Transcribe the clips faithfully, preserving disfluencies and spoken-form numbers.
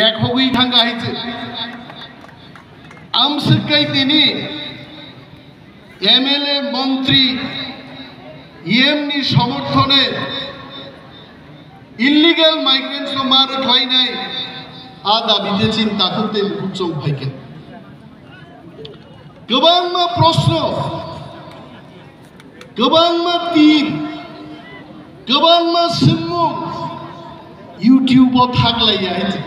Ekhogwi thangkha hai se. Amswk kai tini M L A, montri, E M ni somorthone illegal migrants no ma rwkhlainai a dabi te chin takhuk tei bukhuk chong phaikha. Kwbangma proshno, kwbangma tin, kwbangma swngmung YouTube o thaklaiya hai se.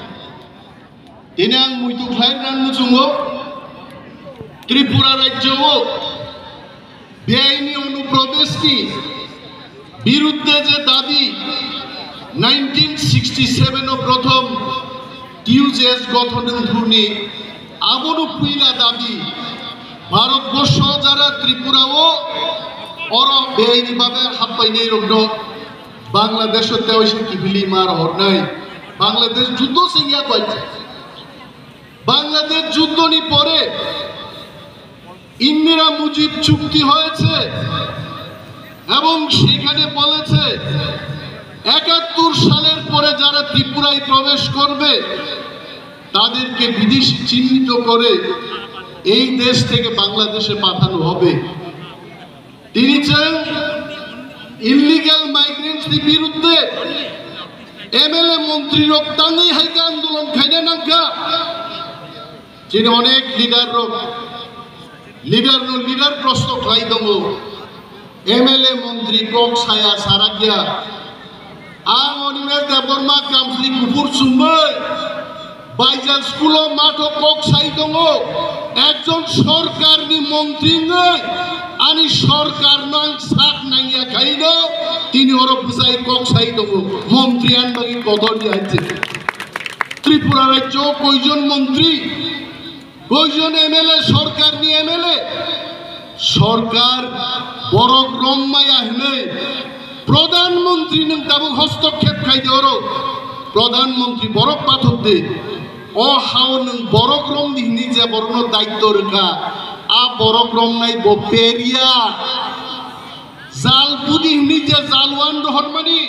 Tini ang muitu khlai rwna muchungo, Tripura rajyo o beaini onuprobeshni birudde je dabi nineteen sixty seven o prothom T U J S gothon wngthurni, abono puila dabi. Bharatborsho jara Tripura o oro beaini babe happainai rokno Bangladesh o tewaisa kiphilwi ma rohornai. Bangladesh juddo sengya koi. Bangladesh যুদ্ধ নি পরে ইন্দিরা মুজিব চুক্তি হয়েছে এবং সেখানে বলেছে একাত্তর সালের পরে যারা ত্রিপুরায় প্রবেশ করবে তাদেরকে বিদেশি চিহ্নিত করে এই দেশ থেকে বাংলাদেশে পাঠানো হবে। Tini chwng illegal migrants ni birudde M L A montri rok tangwi hai khe andolon khaina nangkha. Chini onek leader rok, leader no leader prosto khlai tongo. M L A montri kok saya sarakya. Ang Animesh Debbarma kamsni kuphur chumui Baijal school o matho kok sai tongo. Ekjon sorkar ni montri wngwi ani sorkar no ang sak nangya khaino tini oro bwsai kok sai tongo. Montri ani bagwi kotor ya hai se. Tripura rajyo o koijon montri? Koijon M L A, sorkarni M L A? Sorkar borok rom maya hinwi Pradhan Mantri nwng tabuk hostokkhep khai de oro. Pradhan Mantri borok pathok de. O hao nwng borok rom di hinwi je borokno daitto rwkha, a borok romnai bo peria. Jal budi hinwi je jalwan rohormani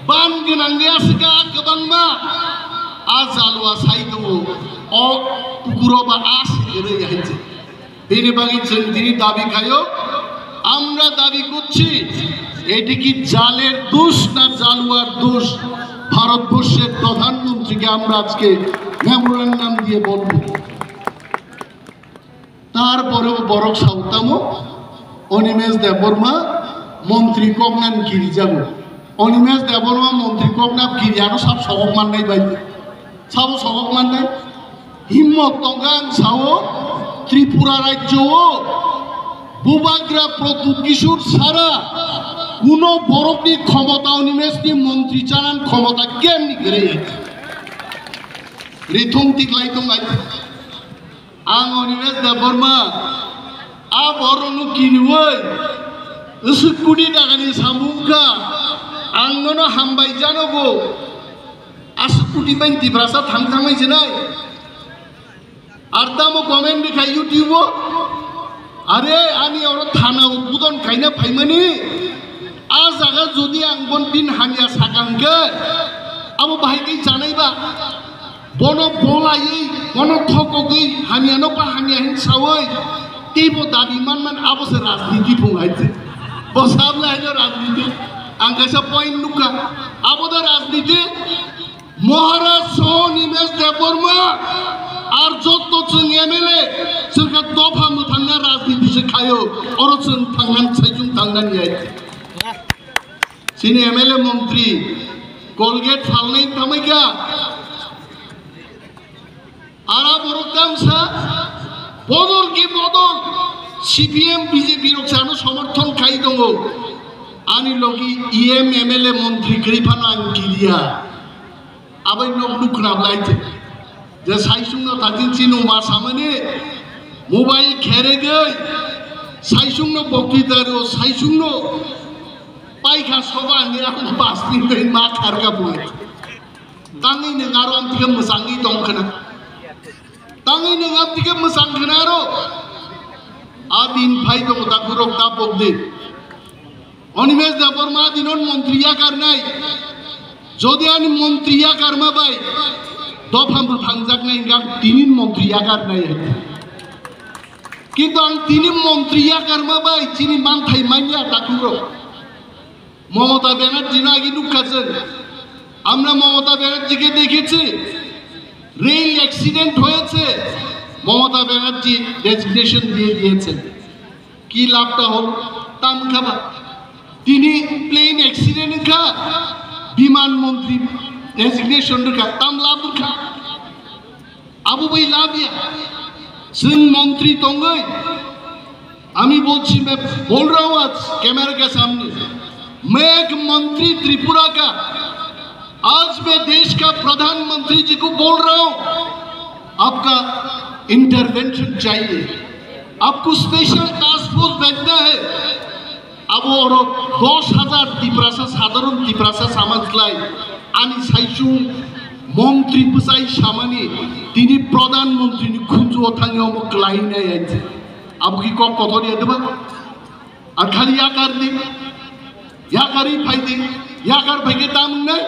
ban gwnang de aswk a kwbangma, a jalwa sai tongo, o pukuro ba a se kwrwi hai se. Bini bagwi chwng tini dabi khaio, আমরা দাবি করছি এটি কি জালের দোষ না জালুয়ার দোষ? ভারতবর্ষের প্রধানমন্ত্রীকে আমরা আজকে মেমোরান্ডাম দিয়ে বলবো। Tarpore borok sao tamo Animesh Debbarma montri kokna kiri jago. Animesh Debbarma montri kokna kiri ano sab sogok mannai bai. Sabo sogok mannai. Himmot tongkha ang sao Tripura rajyo o Bubagra Pradyut Kishore sara kuno borokni khomota Animesh ni montri chanan khomota kemni gre. Rithung tiklai tong ai. Ang Animesh Debbarma, a borokno kiriwi, aswk kudi takani samung kha, ang nono hambai janogo, aswk kudi bai Tiprasa thang thangmai sinai. Ar tamo comment rikha YouTube o, are ani oro thana udbodon khaina phaimani, a jaga jodi ang bon bin hamya sakha hwnkhe, abo bahai khe chanai ba? Bono bolaiwi, bono thokogwi, hamyano ba hamya hin sawi, teibo dabi manman abo se rajniti phung hai se. Bo sabla haino rajniti. Ang kaisa point nukha. Abo da rajniti. Maharaj soho Animesh Debbarma ar jotto chwng M L A chwngkha dopha mwthangna rajniti se khaio. Oro chwng thangnan saichung thangnan yai. Chini M L A montri Colgate phalnai tamaikha. Ara borok tamsa bodol ki bodol C P M B J P rok sano somorthon khai tongo. Ani logi E M M L A montri kwrwi phano ang kiriya. Abai nok nuk khna blai te. Je saisung no thajin chino ma samani mobile khere gei saisung no bokti daro saisung no paikha soba ni ang basti gei ma kharka bui. Tangwi nwng aro amtike mwchangwi tong khna. Tangwi nwng amtike mwchang khna aro. A din phai tongo ta khurok ta pok di. Animesh Debbarma dinon montri yakarnai. Jodi ani montri yakarma bai dopha ang tini montri yakar nai hai. Kintu ang tini montri yakar ma bai chini manthai manya takhuk rok. Mamata ব্যানার্জি না আগে নুক্কা চল। আমরা মমতা ব্যানার্জিকে দেখেছি, rail accident হয়েছে, মমতা ব্যানার্জি রেজিগনেশন দিয়ে দিয়েছেন। কি লাভটা হলো? তাম খাবা। তিনি প্লেন অ্যাক্সিডেন্ট খা, বিমান মন্ত্রী রেজিগনেশন খা, তাম লাভ খা। Abu bai labia. Chwng montri tongwi. আমি বলছি, मैं बोल रहा हूँ आज कैमरा के सामने, मैं एक मंत्री त्रिपुरा का, आज मैं देश का प्रधानमंत्री जी को बोल रहा हूँ, आपका इंटरवेंशन चाहिए, आपको स्पेशल टास्क फोर्स भेजना है। Abo oro dos hajar Tiprasa, sadharon Tiprasa samaj lai, ani saichung montri bwsai samani, tini pradhan montri ni khunju o thangwi omo kwlai nai ai. Abo ki kok kotor ya deba? Ar khali yakar di, yakari phai di, yakar phai ke tam nai.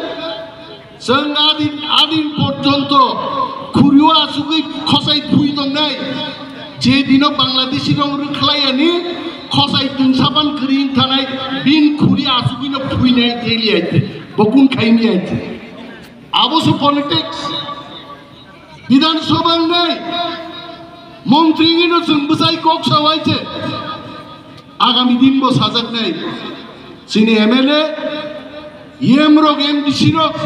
Chwng adin, adin porjonto khuriyo asugwi khosai phui tongnai. Je dino Bangladeshi rok rwkhlaiyani khosai tungsaban kwrwi wng thanai, bin khuri asugwino phuinai daily aite. Bo kun khaini aite. Abo se politics. Bidhan Sabha wngnai. Montri wngwino chwng bwsai kok sawaite. Agami din bo sajaknai. Chini M L A, E M rok, M D C rok,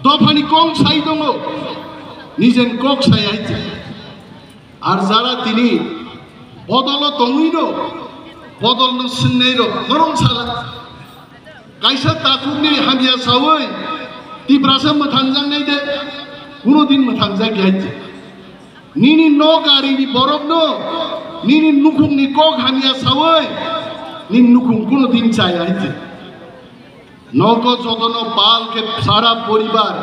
dophani kong sai tongo, nijen kok sai hai. Ar jara tini bodolo tongwino, bodolno swngnai rok, norong sala. Kaisa takhukni hamya sawi, Tiprasa mwthangjaknai de, kuno din mwthangjak ya. Nini nok arini borokno, nini nukhungni kok hamya sawi, nini nukhung kuno din chaya hai. Nogo jotono pal khe sara poribar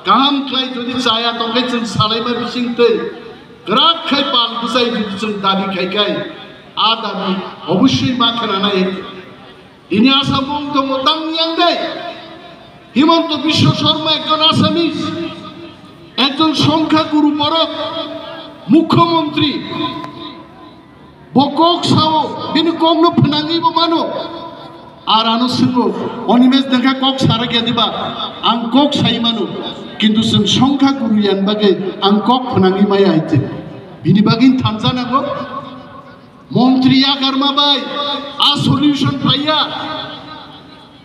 kaham khlai jodi chaya tongkhe chwng salaima bising twi kwrak khai pal bwsai jodi chwng dabi khai khai a dabi obossoi ma khwnanai. Tini Assam bung tongo tang yang dai. Himanta Biswa Sarma ekjon Assamese, ekjon songkha guru borok, mukhyamantri. Bo kok sao, bini kokno phnangwi bo mano. Ar ano swngo, Animesh nangkha kok sarakya diba? Ang kok sai mano. Kintu chwng songkha guru yan bagwi ang kok phnangwi maya hai se. Bini bagwi thansa nango. Montri yakarma bai a solution phaiya.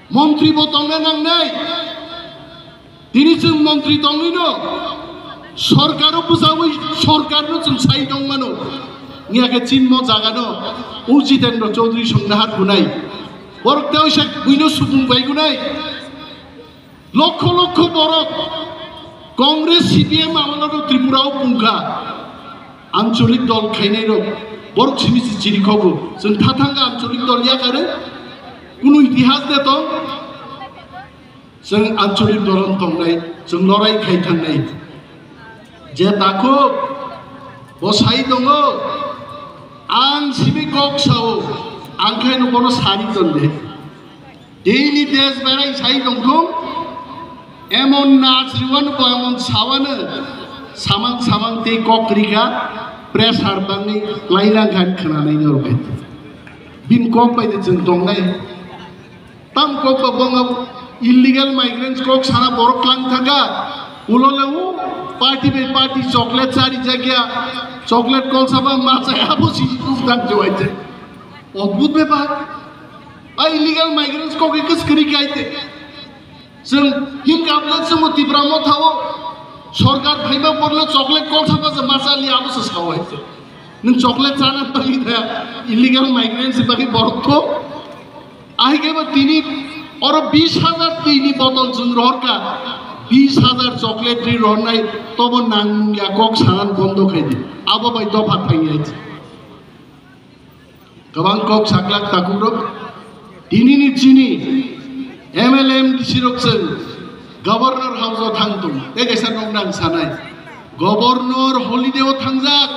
Montri bo tongna nangnai. Tini chwng montri tongwino sorkaro bwchawi sorkarno chwng sai tongmano. Wngya khe chinmo jagano o Jitendra Chaudhary songna har kunai. Borok tei oisa buino supung bai kunai. Lokho lokho borok Congress, C P M amolno Tripura o pungkha. Ancholik dol khainai rok borok simi si chiri khogo. Chwng thathanga ancholik dol yakare. Kunu itihas de tong. Chwng ancholik dol tongnai, chwng lorai khai thangnai. Je takhuk bo sai tongo, ang simi kok sao, ang khai no bono sari tonde. Tini desh berai sai tongthung, emon na achriwano bo emon sawano, samang samang tei kok rika, pressure bangni lailang khan khwnanai norok hai. Bin kok bai de chwng tongnai. Tam kok ba bong abo illegal migrants kok sana borok klang thaka. Ulo le u party bai party chocolate chari jagya, chocolate kol saba ma chai abo si uk dan jawai je. Odbhut bepar. A illegal migrants kok ek skri kai te. Chwng him gabla chwng Tipra Motha o sorkar phaima porle chocolate kol saba je ma chali abo se sawai je. Nwng chocolate chana bagwi da illegal migrants bagwi borok tho. Ahikhe bo tini oro bis hajar twi ni botol chwng rohorkha, bis hajar chocolate ri rohornai, tobo nang nungya kok sanan bondo khai di. Abo bai dopha thangya. Kwbang kok saklak takhuk rok. Tini ni chini M L A M D C rok chwng Governor House o thang tong. Tei kaisa nok nang sanai. Governor holiday o thangjak.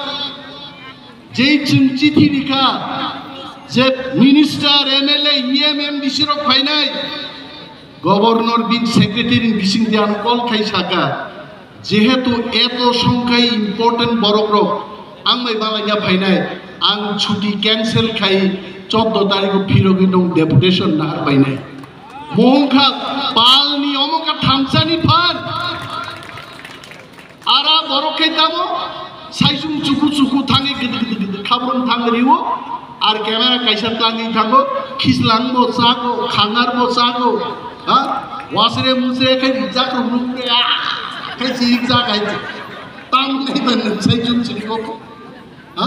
Jei chwng chithi rikha je minister, M L A, E M, M D C rok phainai, governor bin secretary ni bising de ano call khai saka, Jehetu eto songkhai important borok rok ang bai malaina phainai, ang chuti cancel khai choddo tarikh o phirogwi nong deputation nahar painai. Mohongkha palni omo ka thamsani phan. Ara borok khe tamo saisung chuku chuku thangwi gidi gidi gidi khabrung thang riwo. Ar camera kaisa tlangwi thango, khislang bo chago, khangar bo chago, ha? Wasre musre khai rijak rok nukre, ah, khai chirik jak hai. Tam nai ban sai jun chirik ko. Ha?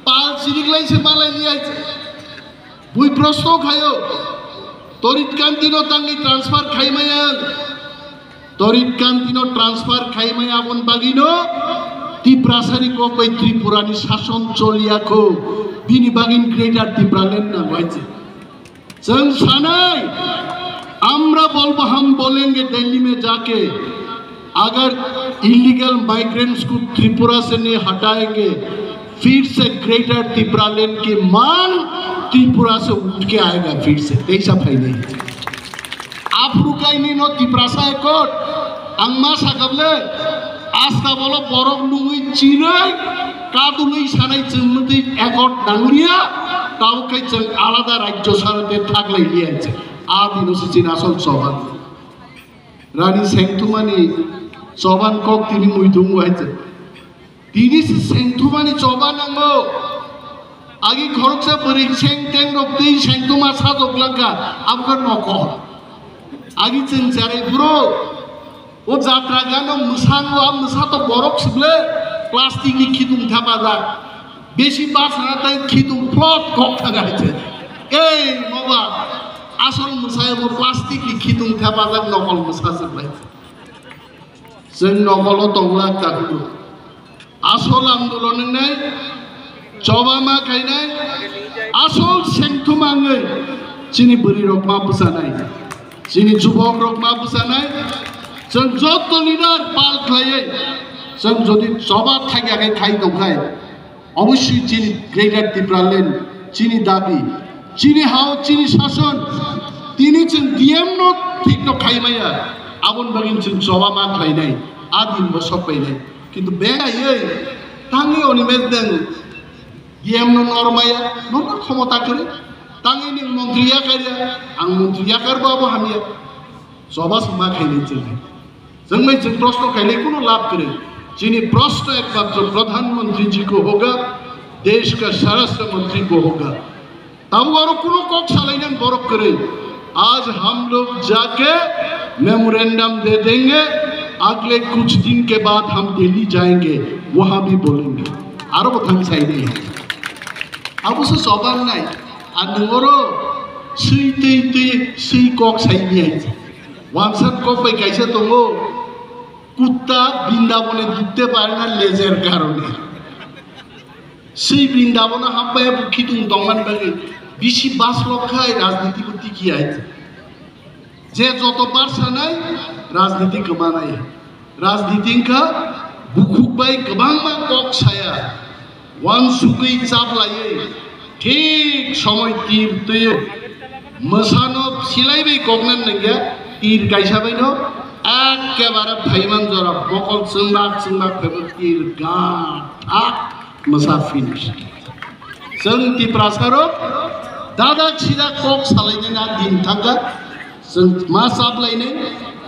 Pal chirik lai se malai ni ai. Bui proshno khayo. Torit Kanti no tangwi transfer khai maya. Torit Kanti no transfer khai maya abon bagwi no Tiprasani kok bai Tripura ni sason choliya kho. Bini bagwi Greater Tipraland na wai se. Chwng sanai, "Amra bolbo ham bolenge Delhi mein jaake, agar illegal migrants ko Tripura se nahi hatayenge, phir se Greater Tipraland ki mang Tripura se uth ke aayega phir se." Teisa phainai. Aphuru kaini no Tiprasa Accord, ang ma sakable, asta bolo borok nungwi chinai, kadulwi sanai chwng mutwi Accord nangliya, tabo khai chwng alada rajyo sarate thaklai liya chwng. A dino se chini asol choban. Rani Sengthumani choban kok tini muitung wai chwng. Tini se sengthumani choba nango. Agi khoroksa bwrwi seng teng rok twi sengthuma sajok langkha, abokhe nokol. Agi chwng cherai phuru o jatra gano mwsango, a mwsa to borok sible plastic ni khitung thepajak. Besi basa tai khitung plot kok thang hai se. Ei moba asol mwsa emo plastic ni khitung thepajak nokol mwsa se bai. Chwng nokolo tongla kakugo. Asol andolon wngnai, choba ma khainai, asol sengthuma wngwi chini bwrwi rok ma bwchanai, chini jubok rok ma bwchanai, chwng joto leader pal khlaiwi chwng jodi choba thangya khe khai tongkhai, oboswi chini Greater Tipraland chini dabi, chini hao, chini sason, tini chwng D M no thik no khai maya, aboni bagwi chwng choba ma khlainai, a din bo sok painai. Kintu beng aiwi tangwi oni mes deng D M no nor maya, norma khomota kwrwi. Tangwi ning montri yakarya, ang montri yakar bo abo hamya. Choba se ma khainai chwng hai. Chwng mai chwng proshno khainai kuno lab kwrwi. Chini proshno ekmatro Pradhan Mantri ji ko hoga, desh ka Swarashtra Mantri ko hoga. Tabuk aro kuno kok salainani borok kwrwi. Aaj hum log jaake memorandum de denge, agle kuch din ke baad hum Delhi jayenge, wahan bhi bolenge. Aro bo thang sai de. Abo se choba nai. Ar nwng oro swi twi twi swi kok sai di hai. Wansat kok bai kaisa tongo. Kutta Brindabone dhukte pare na lejer karone. Sei Brindabono happaiya bo khitung tongmani bagwi bisi baslok khai rajniti bo tiki hai. Je joto bar sanai rajniti kwmanai. Rajniti wngkha bukhuk bai kwbangma kok saya. Wansugwi chaplaiwi thik somoi tir twiwi mwsano silaiwi koknani nangya, tir kaisa baino ekkebare phaiman jora mokol chwngbak chwngbak phaibo tir gathak mwsa finish. Chwng Tiprasa rok dadak sidak kok salainani a din thangkha. Chwng ma chaplainai,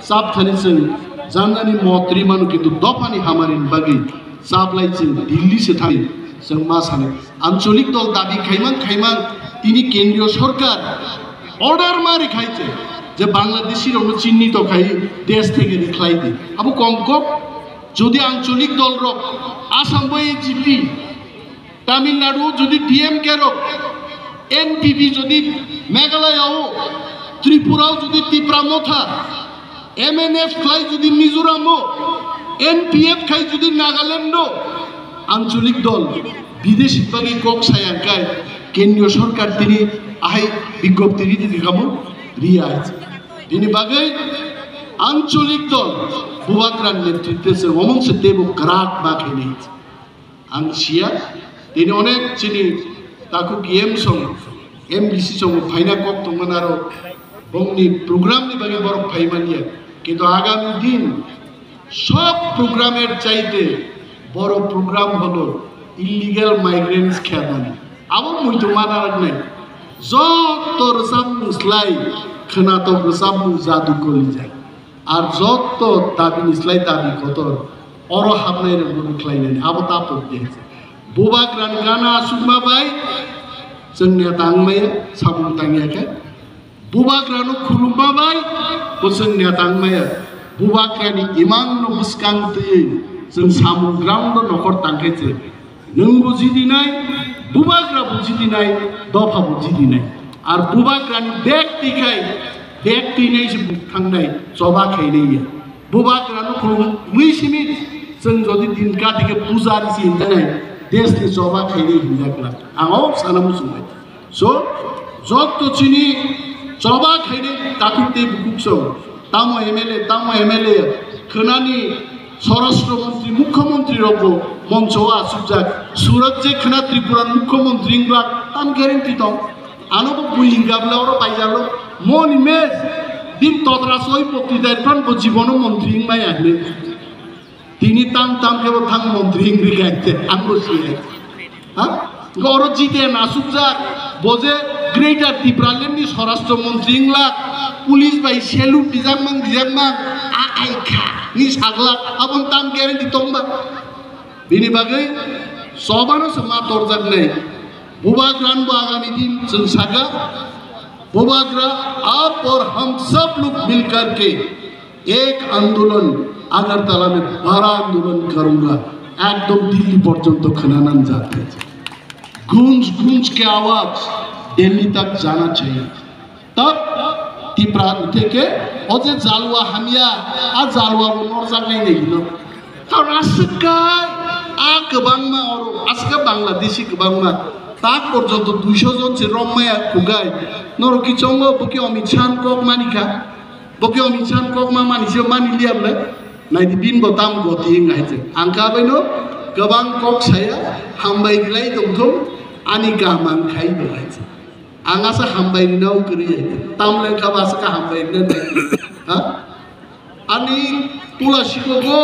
chap thani chwng janani motri manu, kintu dophani hamarini bagwi chaplai chwng Delhi se thani chwng ma sanai. Ancholik dol dabi khaimang khaimang tini kendriyo sorkar order ma rikhai se je Bangladeshi rokno chinni to khai desh theke rikhlai di. Abo kom kok jodi ancholik dol rok Assam bo A G P Tamil Nadu jodi D M K rok, N P P jodi Meghalaya o, Tripura o jodi Tipra Motha, M N F khlai jodi Mizoram o, N P F khai jodi Nagaland o, ancholik dol bideshi bagwi kok saya kai kendriyo sorkar tini ahai bigjopti ridi rikamo riyai. Bini bagwi ancholik dol Bubagra ni netritwe se omong se tebo kwrak ma khainai. Ang siya, tini onek chini takhuk M song, M D C song phaina kok tongmani aro bongni program ni bagwi borok phaimaniya. Kintu agami din Sob program er chaite boro program holo illegal migrants khebani. Abo muitu mana ragnai. Jotto rwchapmung slai khwnatok rwchapmung jadu kolijak. Ar jotto dabi ni slai dabi kotor oro hapnai rok bo khlainani. Abo ta pok de. Bubagra ni gana asukma bai chwng neta wngmaya samung tangya khe. Bubagrano khulumma bai bo chwng neta wngmaya. Bubagrani imangno bwskang twiwi chwng samung ground-o nokhor tangkhe se. Nwng bo jidinai, Bubagra bo jidinai, dopha bo jidinai. Ar Bubagrani bek twikhai, bek twinai se buk thangnai, choba khainai ya. Bubagrano khulumwi simi chwng jodi din kati khe pujari se hinjanai, desni choba khainai hinjakla. Ang o sana muchungbai. So, jotto chini choba khainai takhuk tei bukhuk song, tamo M L A, tamo M L A, khwnani Swarashtra Montri, Mukhyamantri rokbo moncho o achukjak. Surat je khwna Tripura Mukhyamantri wngwak, tam guarantee tong. Ano bo bui hingkha bwle oro paijalo. Moni mes, din totra soi bokti dai phan bo jibono montri wngmaya hinwi. Tini tam tam khe bo thang montri wngwi kha te, ang bo sui. Ha? Oro jite nasukjak, bo je Greater Tipraland ni Swarashtra Montri wngla, police bai salute dijak mang, dijak mang, akai kha, ni saglak, aboni tam guarantee tongba. Bini bagwi chobano se ma torjak nai. Bubagra bo agami din chwng saka, Bubagra, aap aur hum sab log mil karke ek andolon Agartala mein bada andolon karunga, ekdom Delhi porjonto khwnanan jat hai. Gunj gunj ke awaaz Delhi tak jana chahiye. Tab Tipra theke o je jalwa hamya, a jalwa bo norjak nai nai no. Karon aswk kai, a kwbangma oro, aswk Bangladeshi kwbangma, tak porjonto duiso jon se romya kugai. Norok ki chongo, bo ki Amit Shah kok mani kha. Bo ki Amit Shah kok ma mani se mani liya bwle. Naidi bin bo tam goti wng hai se. Ang kha bai no kwbang kok saya, hambai glai tongthung, ani kaham ang khai bo hai se. Ang asa hambai rina o kwrwi hai. Tam le kha ba asa ka hambai rina nai. Ha? Ani pula siko go,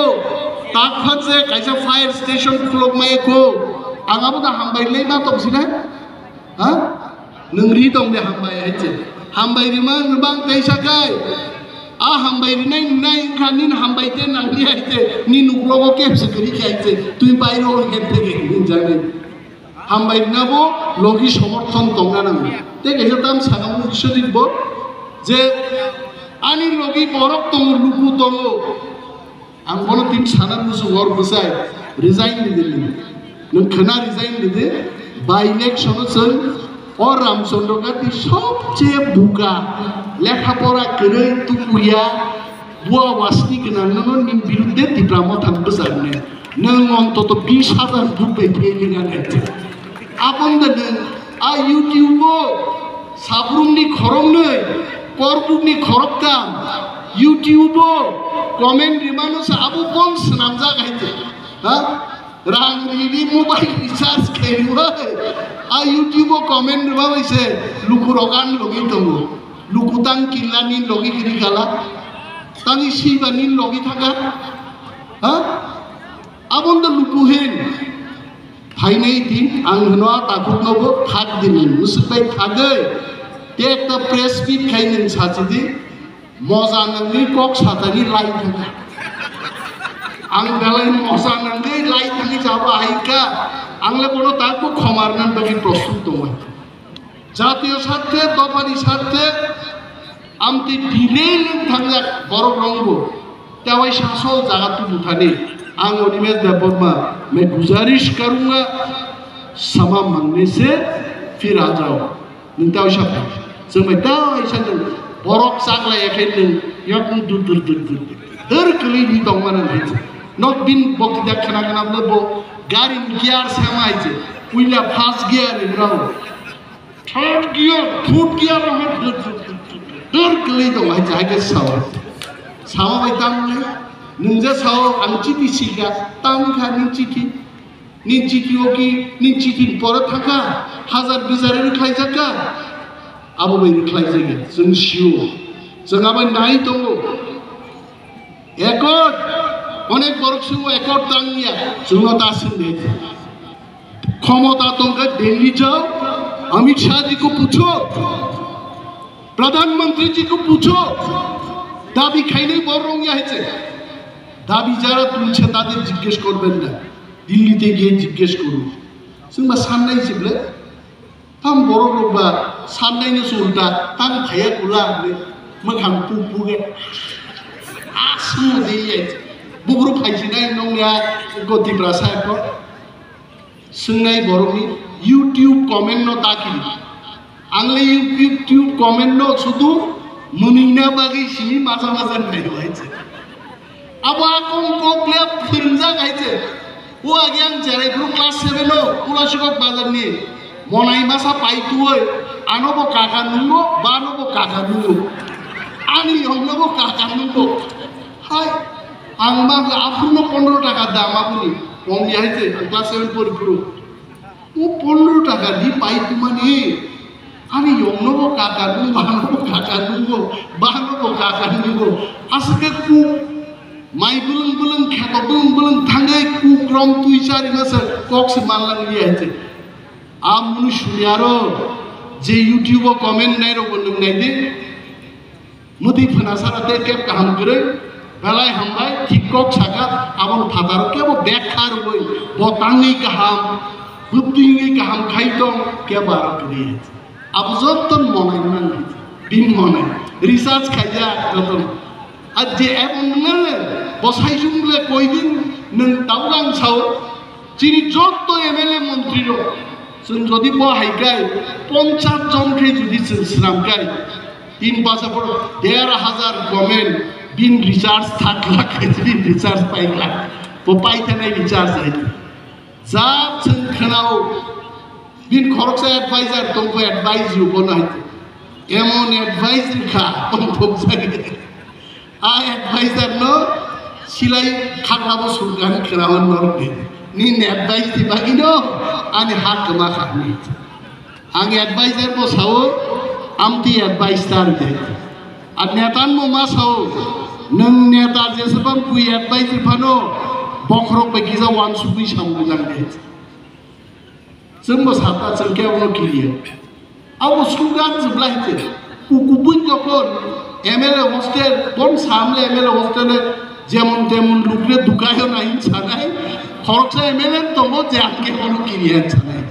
tak phan se kaisa fire station khulok mai ko. Ang abo da hambai lai ma tong sina? Ha? Nwng ri tong de hambai hai se. Hambai rima nwbang kaisa kai. A hambai rinai nai kha nin hambai te nang ri hai se. Ni nuklogo kep se kwrwi khai se. Twi bai ro hem te ke nin janai. Hambai rina bo logi somorthon tongna nango. Tei kaisa tam sakang Sodip bo je ani logi borok tongo, luku tongo. Ang bono tin sana musu hor bwsai resign ridi nini. Nwng khwna resign ridi. By election o chwng o Ramchandra Gandhi sobche buka, lekha pora kwrwi tukuya, bua wasni gwnang no nini birudde Tipra Motha bwsarne. Nwng ontoto bis hajar vote bai fail wngya nai. Aboni da nwng a YouTube o sabrumni khoroknwi, korbukni khoroktham, YouTube o comment rimano se abo bon swnamjak hai te. Ha? Rang riri mobile recharge khairwi. A YouTube o comment rima bai se lukurok ang logi tongo. Luku tang killa ni logi kiri kala. Tang isi ba ni logi thaka. Ha? Abon da luku hin. Phainai din ang hwno a takhuk no bo thak din ni. Musuk bai thagwi. Te ekta press meet khai nwng sachi di. Moja nangwi kok satani lai thangkha. Ang belai moja nangwi lai thangwi jabo ahikha. Ang le bono takbo khomar nan bagwi prostut tongo. Jatiyo sarthe, dophani sarthe, amtwi delay lwng thangjak borok rokbo. Tewai sasol jaga tubu thani. Ang Animesh Debbarma, main guzarish karunga, sama mangne se phir aa jao. Nwng ta waisa phai. Chwng bai ta waisa nwng borok chaklai ya khe nwng yakung dur dur dur dur. Dur kwlwi di tong mano hai se. Nok din bokti da khna khna bo gari ni gear sama hai se. Puila first gear ni rao. Third gear, fourth gear rao hai dur dur dur dur. Dur kwlwi tong hai se hai khe sao. Sama bai tang le. Nwng je sao ang chiti sika. Tang kha ni chiti. Ni chiti o ki, ni chiti ni pore thangkha, hazar bizar rwkhlaijak kha, abo bai rwkhlaijak ya, chwng sio, chwng abo nai tongo. Ekot, Onek borok se o accord tang ya, chwngno ta swng de. Khomota tongkha Delhi jao, Amit Shah ji ko pucho, Pradhan Mantri ji ko pucho, dabi khainai borok ya haiche. Dabi jara tulche tade jiggesh korben na, Delhi te giye jiggesh korun. Chwngba sannai se ble, Tam borok rok ba sannai no se ulta, tam khaya kula hwnwi mwkhang puk puk e. Aswk de ye. Bugruk phaisinai nongya ko Tiprasa ko. Swngnai borokni YouTube comment no ta kiri. Ang le YouTube comment no sudu mwnwina bagwi simi masa masa nai hai se. Abo a kong kok le phwrwngjak hai se. O age ang cherai phuru class seven o Kulasikok bazar ni monai masa pai tuoi, ano bo kaka nungo, bano bo kaka nungo. Ani yong no bo kaka nungo. Hai, ang ma aphuru no pondro taka dam aboni. Pom ya hai se, ang class seven pori phuru. O pondro taka di pai tumani. Ani yong no bo kaka nung, bano bo kaka nungo, bano bo kaka nungo. Aswk khe ku mai bwlwng bwlwng kheto bwlwng bwlwng thangwi ku krom twi chari masa kok se manlang liya hai se. A munu suni aro je YouTube o comment nai rok bo nung nai di. Mudi phwna sara tei kep kaham kwrwi, belai hambai, thik kok saka, aboni phataro kebo bek kha rwui, bo tangwi kaham, bwtwingwi kaham khai tong, kebo aro kwrwi. Abo joto monai nang, bini monai, research khaijak joto. Ar je abo nwngnang, bo saisung le koidin nwng tabuk ang sao, Chini jotto M L A montri rok, chwng jodi bo hai kai ponchas jon khe jodi chwng swnam kai, tin basa poro der hazar comment, bin recharge thak lakh khe bin recharge pai lakh, bo pai thanai recharge hai. Ja chwng khwnao, bin khoroksa advisor tongkho advise rw bono hai. Emon advice rwkha tongthok jagwi. A advisor no silai khaklabo surkar khwnawan norok di. Nini advice ni bagwi no ani ha kwma kha hwnwi. Ang advisor bo sao, amtwi advice ta rwdi. A neta no ma sao, nwng neta jeswbang bui advice phano bokhorok bai kisa wansugwi samung jang di. Chwngbo sata chwng khe abono kiriya. Abo slogan se belai khe. Kubui jokhon M L A hostel, bon samle M L A hostel e jemon temon lukre dukayo na hin sanai. Khoroksa M L A tongo je ang khe bono kiriya hin sanai.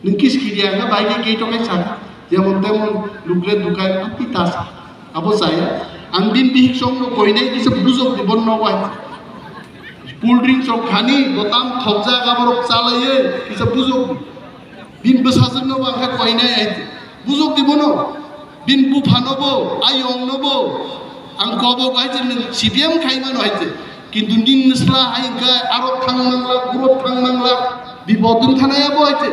Nwng kis kiriya khe bai khe kei tokai sana. Jemon temon lukre dukai, api tas. Abo chaya. Ang din bihik song no koinai kisa bujok di bon no wai. Cool drink sok khani, botam thokjak aborok chalaiye, kisa bujok di. Bin bwsajwk no wang khe koinai ai. Bujok di bono. Bin bupha no bo, ayong no bo. Ang kobok ai je nwng C P M khai mano ai je. Kintu nin nwsla hai khe arok thang mangla, gurok thang mangla. Bipod wng thanai abo ai je.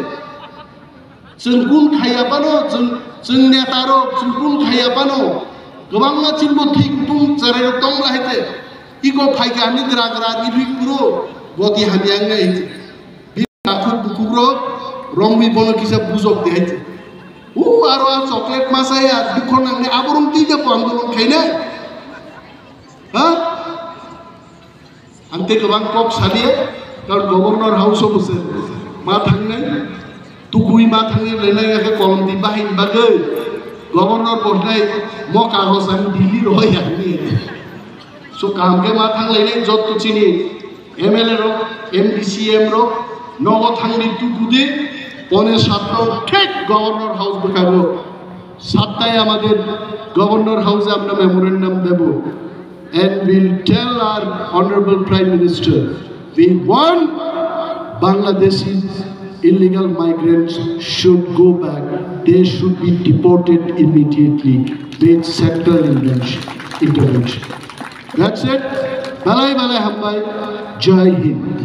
Chwng kun khaiya phano, chwng, chwng neta rok, chwng kun khaiya phano, kwbangma chini bo thwi kutung cherai rok tong lai te. Iko phai kha ani gra gra ni bhi kuro, goti hamya wngnai. Bini takhuk bukhuk rok, romwi bono kisa bujok di hai te. U aro a chocolate masa ya, dukho nangnai, abo rong twi de ko andolon khainai. Ha? Ang tei kwbang kok saliya, karon Governor House o bo se ma thangnai, tukui ma thangnai, belai khe kolom di bahai ni bagwi Governor bo hnai mo kagoj ang Delhi rohoi ya hwnwi. So kaham khe ma thanglainai jotto chini M L A rok, M D C M rok, nogo thangdi tuku di, pone satno thik Governor House bwkhago. সাতটায় আমাদের গভর্নর হাউসে আমরা মেমোরেন্ডাম দেব, and we'll tell our honorable Prime Minister, we want Bangladeshi illegal migrants should go back. They should be deported immediately with central intervention. Intervention. That's it. Belai belai hambai. Jai Hind.